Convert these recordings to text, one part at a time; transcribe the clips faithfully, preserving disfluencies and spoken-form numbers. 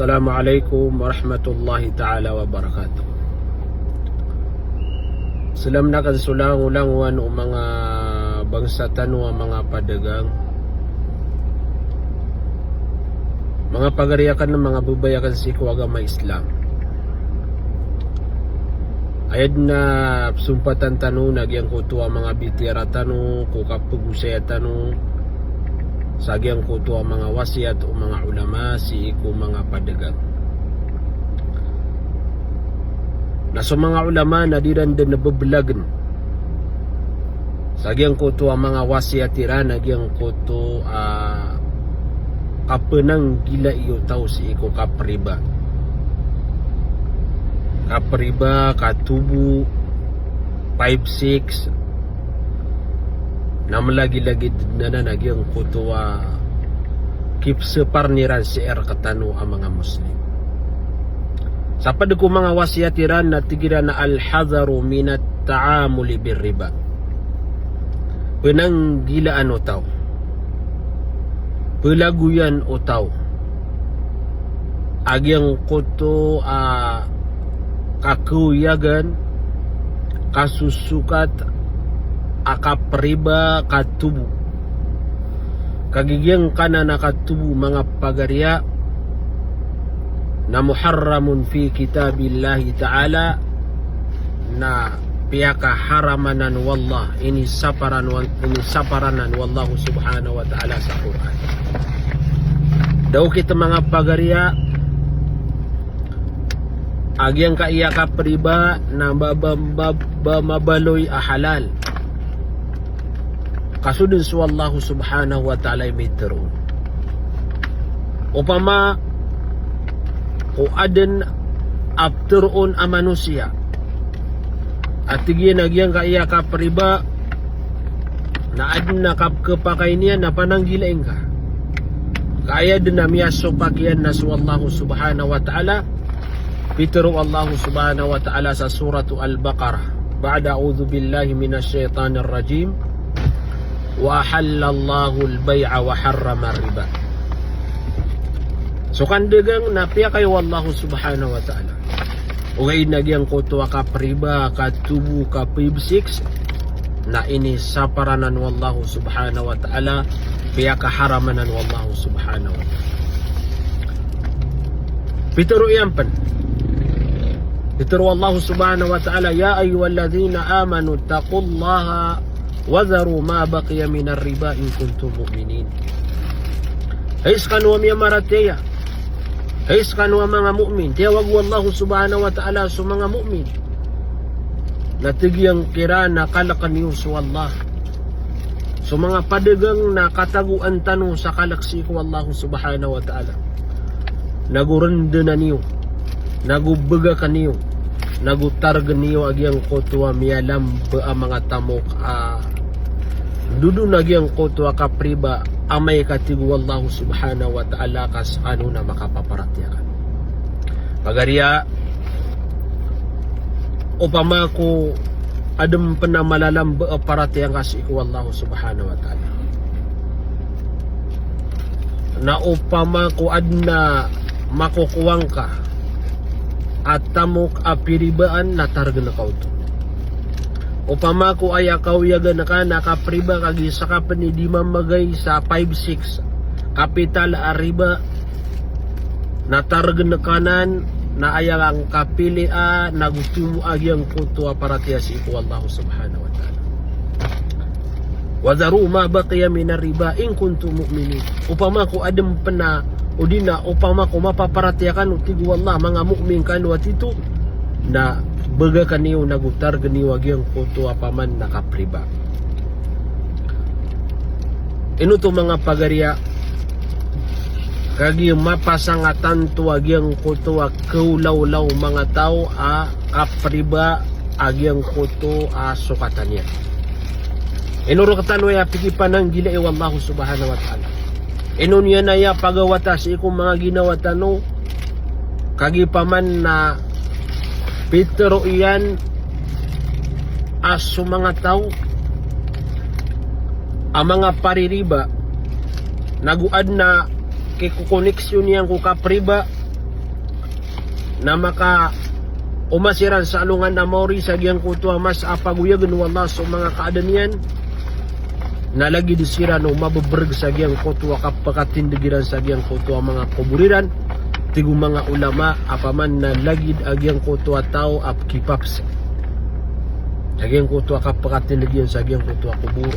Assalamu alaikum warahmatullahi ta'ala wabarakatuh. Salam na kan so langolangowan o manga bangsa tano a manga padagang, manga pagari akn, manga babay akn sii ko agama Islam. Aya dn a pzompatan tano na giyangkoto a manga bitiyara tano ko kapagosaya tano sa giyangkoto a manga wasiyat o manga ulama sii ko manga padagang. Na so manga ulama na di ran dn bblagn sa giyangkoto a manga wasiyat iran a giyangkoto a kapnanggilai o taw sii ko kapriba. Kapriba, katobo, five six, na mlagilagid dn anan a giyangkoto a kipsparn iran sii rktano a manga Muslim. Sa pd ko manga wasiyat iran na tig iran a al-hadharu minat ta'amuli bir-riba. Pnanggilaan o taw, plagoyan o taw a giyangkoto a kakhaoyagan, kasosokat a kapriba, katobo. Kagiya giyangkanan a katobo, manga pagariya, na muharramun fi kitabillahi ta'ala, na piyakaharam anan o Allah, inisapar anan, inisapar anan o Allah subhanahu wa ta'ala sa Qur'an. Da okit, manga pagariya, a giyangkaya kapriba na ba, ba, ba, ba mabaloy a halal. Ka so dn so Allah subhanahu wa ta'ala i mitharo on. Opama ko adn a ptharoon a manosiya a tig iyan a giyangkaya kapriba na adn a kapkhapakay niyan na pananggilai ngka. Ka aya dn a miyasopak iyan na so Allah subhanahu wa ta'ala, pitharo o Allah subhanahu wa ta'ala sa Suratu Al-Baqarah, ba'da a'udhu billahi minash shaytanir rajim, "Wa ahallallahul bay'a wa harramar riba." So kandagang na piyakay o Allah subhanahu wa ta'ala. Ogaid na giyangkoto a kapriba, katobo, ka five six, na inisapar anan o Allah subhanahu wa ta'ala, piyakaharam anan o Allah subhanahu wa ta'ala. Pitharo iyan pn, pitharo o Allah subhanahu wa ta'ala, "Ya ayyuhalladhina amanu ittaqullaha wa dharu ma baqiya minar riba in kuntum mu'minin." Hay skano a miyamaratiyaya, hay skano a manga mu'min. Tiyawag o Allah subhanahu wa ta'ala so manga mu'min. Na tig iyan kiran a kalkn iyo so Allah. So manga padagang na katagoan tano sa kalk sii ko Allah subhanahu wa ta'ala. Nago rndn iyo, nago bgakn iyo, nago targn iyo a giyangkoto a miyalamba a manga tamok a ndodon a giyangkoto a kapriba, amay ka tig o Allah subhanahu wa ta'ala ka skano na makapaparatiyaya kano. Pagariya, opama ko adn pn a malalamba a paratiyaya ngka sii ko Allah subhanahu wa ta'ala, na opama ko adn a makokowa ngka a tamok a piribaan, na targn ka oto. Opama ko aya kaoyagan ka na kapriba, kagiya ska pn i di mamagay sa five six, kapital a riba, na targn ka anan, na aya ngka piliya nago tomo a giyangkoto a paratiyaya sii ko Allah subhanahu wa ta'ala. "Wa dharu ma baqiya minar riba in kuntum mu'minin." Opama ko adn pn a, odi na opama ko mapaparatiyaya kano, tig o Allah, manga mu'min kano a tito, na bgakn iyo nago targn iyo a giyangkoto a paman na kapriba. Ino oto, manga pagariya? Kagiya mapasang a tanto a giyangkoto a khaolawlaw o manga taw a kapriba a giyangkoto a sokatan iyan. Ino rktano aya pikipananggilai o Allah subhanahu wa ta'ala? Ino niyan aya pagawata sii ko manga ginawa tano? Kagiya paman na pitharo iyan a so manga taw a manga paririba, nago adn a kikokoneksyon iyan ko kapriba, na makaoma siran sa alongan a maori sa giyangkoto a masa a pagoyagn o Allah so manga kaadn iyan, na lagid siran o mabebereg sa giyangkoto a kapakatindeg iran sa giyangkoto a manga kobor iran. Tig o manga ulama, apiya man na lagid a giyangkoto a taw a pekipaps sa giyangkoto a kapakatindeg iyan sa giyangkoto a kobor.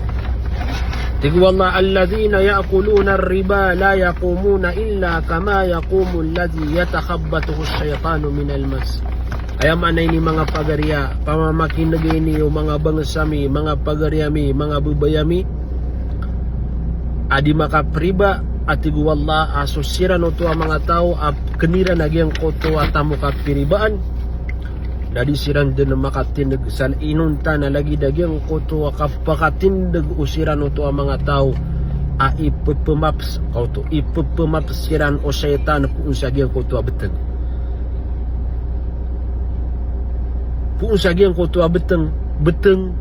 Tig o Allah, "Alladhina ya'kuluna ar-riba la yaqumuna illa kama yaqumu alladhi yatakhabbathu ash-shaytanu minal mas." Aya maana ini manga pagariya, pamamakineg ini o manga bangsa mi, manga pagariya mi, manga bebaya mi a di makaperiba, a tig o Allah a so siran oto a manga taw a peken iran a giyangkoto a tamok a peribaan, na di siran den makatindeg sa inonta na lagid a giyangkoto a kapakatindeg o siran oto a manga taw a ipepemaps, kaoto, ipepemaps siran o shaytan poon sa giyangkoto a beteng. Poon sa giyangkoto a beteng, beteng,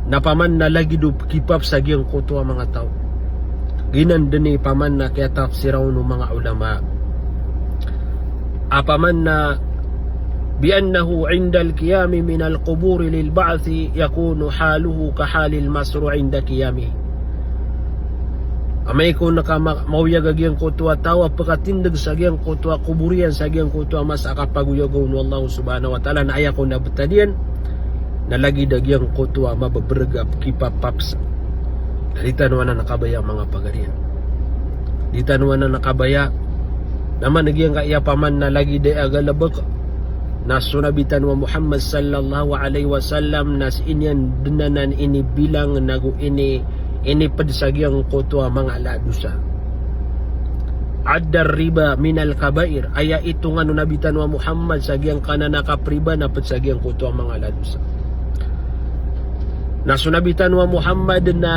na paman na lagid o pekipaps sa giyangkoto a manga taw. Giyanan den i paman na kiyatafsira on o manga ulama. Apiya man na bi annahu indal qiyami minal quburi lil ba'thi yakunu haluhu ka halil masru'i inda qiyamihi. Amay ko na ka ma-, maoyag a giyangkoto a taw a pekatindeg sa giyangkoto a kobor iyan sa giyangkoto a masa a kapagoyaga on o Allah subhanahu wa ta'ala, na aya ko na betad iyan na lagid a giyangkoto a mabebereg a pekipapaps. Di tano anan kabaya manga pagariya. Di tano anan kabaya. Na man giyangkaya paman na lagid a galebek na so Nabi tano a Muhammad sallallahu alaihi wasallam na sii niyan den anan inibilang nago ini, iniped sa giyangkoto a manga ala a dosa. Adda riba minal kabair, aya itongan o Nabi tano a Muhammad sa giyangkanan a kaperiba na ped sa giyangkoto a manga ala a dosa. Na so Nabi tano a Muhammad na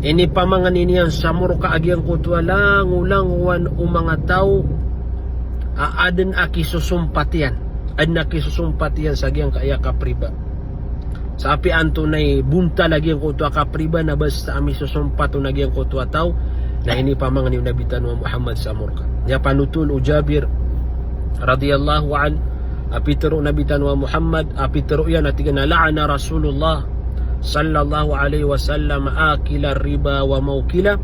inipamangan iyan sa morka a giyangkoto a langolangowan o manga taw a aden a kisosompat iyan. Aden a kisosompat iyan sa giyangkaya kaperiba. Sa apiya antonaa i bontal a giyangkoto a kaperiba na basta a misosompat on a giyangkoto a taw, na inipamangan iyan o Nabi tano a Muhammad sa morka. Aya panotol o Jabir radhiyallahu anhu, a pitero o Nabi tano a Muhammad, a pitero iyan a tig iyan a la'ana Rasulullah sallallahu alaihi wasallam akila riba wa mawkila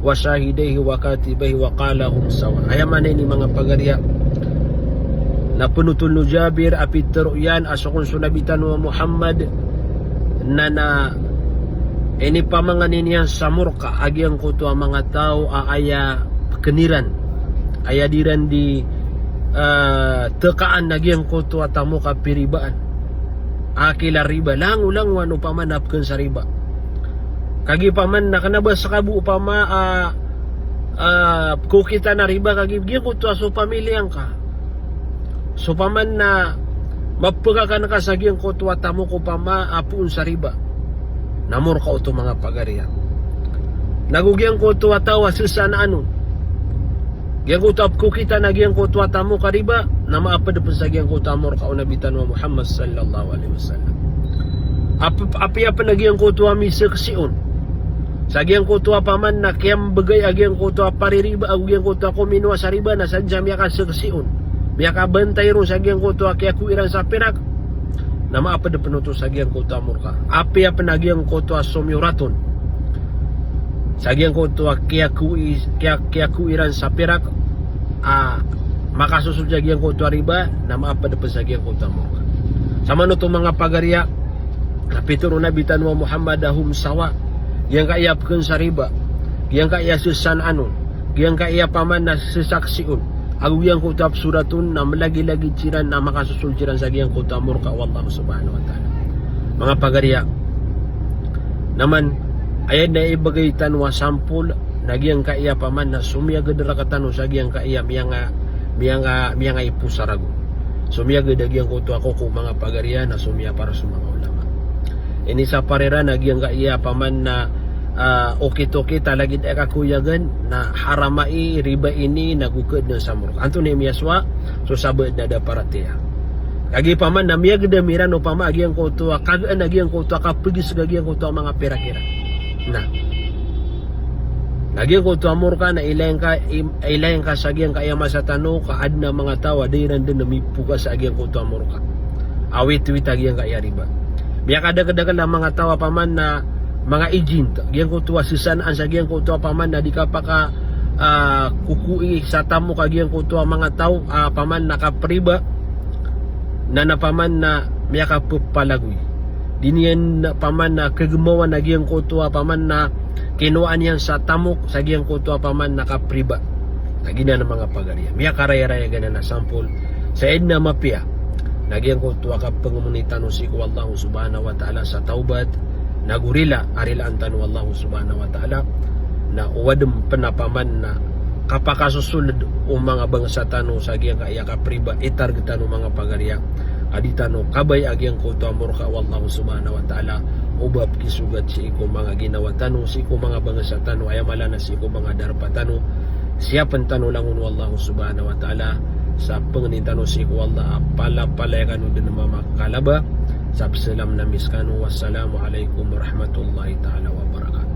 wa shahidaihi wa katibaihi wa qala hum sawa. Aya maana ini manga pagariya na penotol o Jabir a pitero iyan a so kon so Nabi tano a Muhammad na, na inipamangan iyan sa morka a giyangkoto a manga taw a aya peken iran, aya di iran di, eh, tekaan a giyangkoto a tamok a peribaan. Akila riba, langolangowan o paman a peken sa riba. Kagiya paman na kena ba seka bo opama a, a, pekokita na riba kagiya giyangkoto a so pamiliya ngka. So paman na mapekakan ka sa giyangkoto a tamok opama a poon sa riba, na morka oto manga pagariya. Nago giyangkoto a taw a sesaan on giyangkoto a pekokita na giyangkoto a tamok a riba, na maaped pen sa giyangkoto a morka o Nabi tano a Muhammad sallallahu alaihi wasallam. Ap-, apiya pen a giyangkoto a miseksi on sa giyangkoto a paman na kiyambegay a giyangkoto a paririba ago giyangkoto a kominowa sa riba na sadn sa miyakaseksi on, miyakabantay ron sa giyangkoto a kiyakowa iran sa pirak, na maaped pen oto sa giyangkoto a morka. Apiya pen a giyangkoto a somiyorat on sa giyangkoto a kiyakowa i-, kiya-, kiyakowa iran sa pirak a makasosold sa giyangkoto a riba, na maaped pen sa giyangkoto a morka. Samanoto manga pagariya, na pitero o Nabi tano a Muhammad a hum sawa, giyangkaya peken sa riba, giyangkaya sesaan on, giyangkaya paman na sesaksi on, ago giyangkoto a pesorat on, na melagilagid siran na makasosold siran sa giyangkoto a morka o Allah subhanahu wa ta'ala. Manga pagariya, na man, aya na ibegay tano a sampol na giyangkaya paman na somiyaged rektano sa giyangkaya miyanga-, miyanga-, miyangaipo sa ragon. Somiyaged a giyangkoto a koko, manga pagariya, na somiyapar so manga ulama. Inisapar iran a giyangkaya paman na, ah, okit-okit a lagid a kakoyagen na haram i riba ini nago keden sa morka. Antonaa i miyasowa? So sabaad na da paratiyaya. Kagiya paman na miyagedam iran opama a giyangkoto a kagaan a giyangkoto a kapegiseg a giyangkoto a manga pirak iran. Na Na giyangkoto a morka na ilay ngka, im-, ilay ngka sa giyangkaya masa tano ka adn a manga taw a da iran dn mipokas a giyangkoto a morka. Awitwit a giyangkaya riba. Miyakadakdakl a manga taw a paman na manga agent, giyangkoto a sasanaan sa giyangkoto a paman na di kapaka, ah, kokoi sa tamok a giyangkoto a manga taw a paman na kapriba, na na paman na miyakapphalagoy. Di niyan paman na kagmawan a giyangkoto a paman na kinowaan iyan sa tamok sa giyangkoto a paman na kapriba. Na giyanan manga pagariya, miyakarayaraya giyanan a sampol sa adn a mapiya. Na giyangkoto a kapngmni tano sii ko Allah subhanahu wa ta'ala sa tawbat, na go rila a rilaan tano o Allah subhanahu wa ta'ala, na o adn pn a paman na kapakasosold o manga bangsa tano sa giyangkaya kapriba, itarg tano manga pagariya a di tano kabaya a giyangkoto a morka o Allah subhanahu wa ta'ala, o ba pkisogat sii ko manga ginawa tano, sii ko manga bangsa tano, aya mala na sii ko manga darpa tano. Siyapn tano langon o Allah subhanahu wa ta'ala, sa pangnin tano sii ko Allah a palapalaya kano dn mamakalaba. Sa psalam ami skano, wassalamu alaikum warahmatullahi ta'ala wabarakatuh.